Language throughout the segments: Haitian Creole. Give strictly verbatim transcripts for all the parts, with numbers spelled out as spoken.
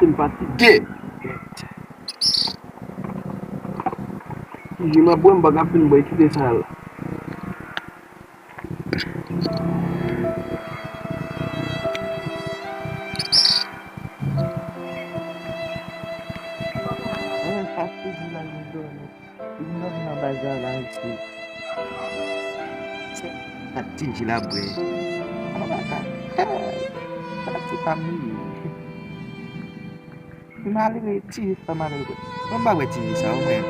M pati de. Ki ji m ap bwè, m pa ka fin bwè, kite sa la. Mwen, sa se di la, m dòmi. M dòmi nan baz la, la, isit. Sa ti ji la bwè. Sa se pa m li ye. Malere, ti je sa malere. Mwen pa wè ti je sa, mwen.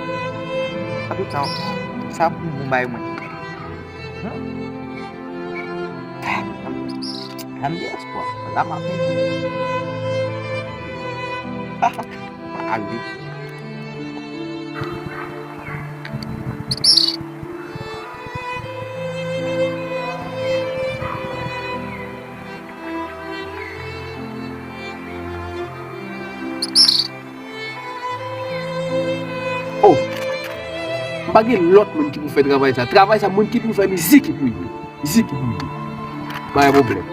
An tou tan, sa pou mwen bay mwen. Hmm? Ann de espwa, la m ap ale. Oh! M pa gen lòt moun ki pou fè travay sa. Travay sa, moun ki pou fè li, Ziki pou ye. Ziki pou ye. Pa gen pwoblèm.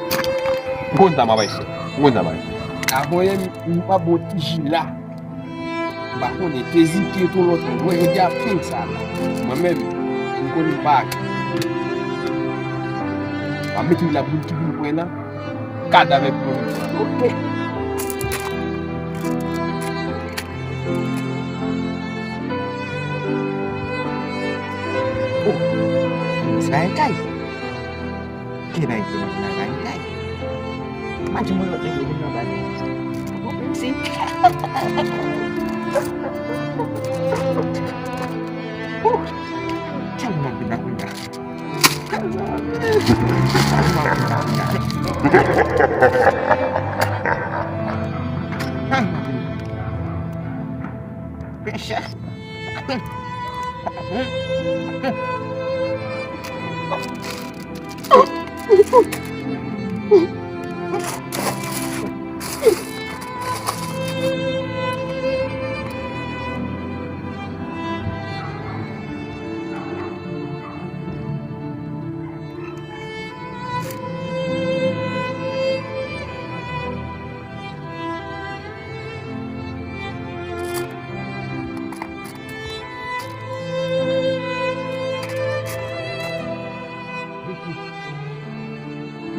M konn sa m ap fè. M konn sa m ap fè. Avan yè, m pa bon ti ji la. M pa konnen, te Ziki tou lòt moun. Mwen, jodi a, pil sa la. Mwen menm, m konnen m pa. M ap mete l la pou moun ki vin pran la. Kad avèk mwen. Ok. Oh, sa e kay. Ki nan ki nan nan kay. Imajine mwen lòt nèg yo vin nan bagay. Bon, menm si. Oh, tèlman vin nan kay.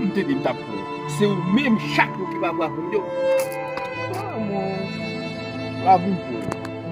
M te di m t ap pran w. Se ou menm chak jou ki pa pran pou m yo. Lavi m pou ou.